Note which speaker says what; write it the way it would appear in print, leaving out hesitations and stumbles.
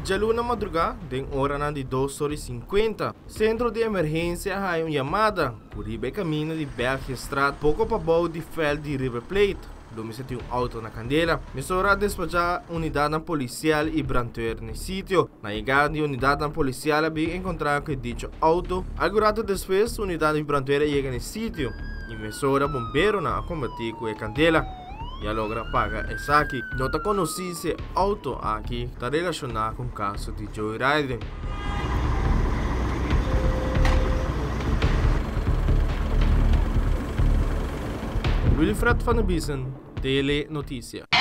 Speaker 1: Djaluna madrugá, den oranan di dos or i sinkuenta, sentro di emergensia a haña un yamada ku riba e kaminda di Belgiëstraat poko pabou di vèlt di River Plate lo mester tin un outo na kandela. Mesora a despachá unidatnan polisial i brantwer na e sitio. Na yegada di unidatnan polisial a bin enkontrá ku e dicho outo. Algu rato despues unidat di brantwer a yega na e sitio i mesora bomberonan a kombatí ku e kandela. I a logra paga esaki. No ta konosí si e outo aki ta relashoná ku un kaso di joyriding. Wilfred van der Biesen, Tele Noticia.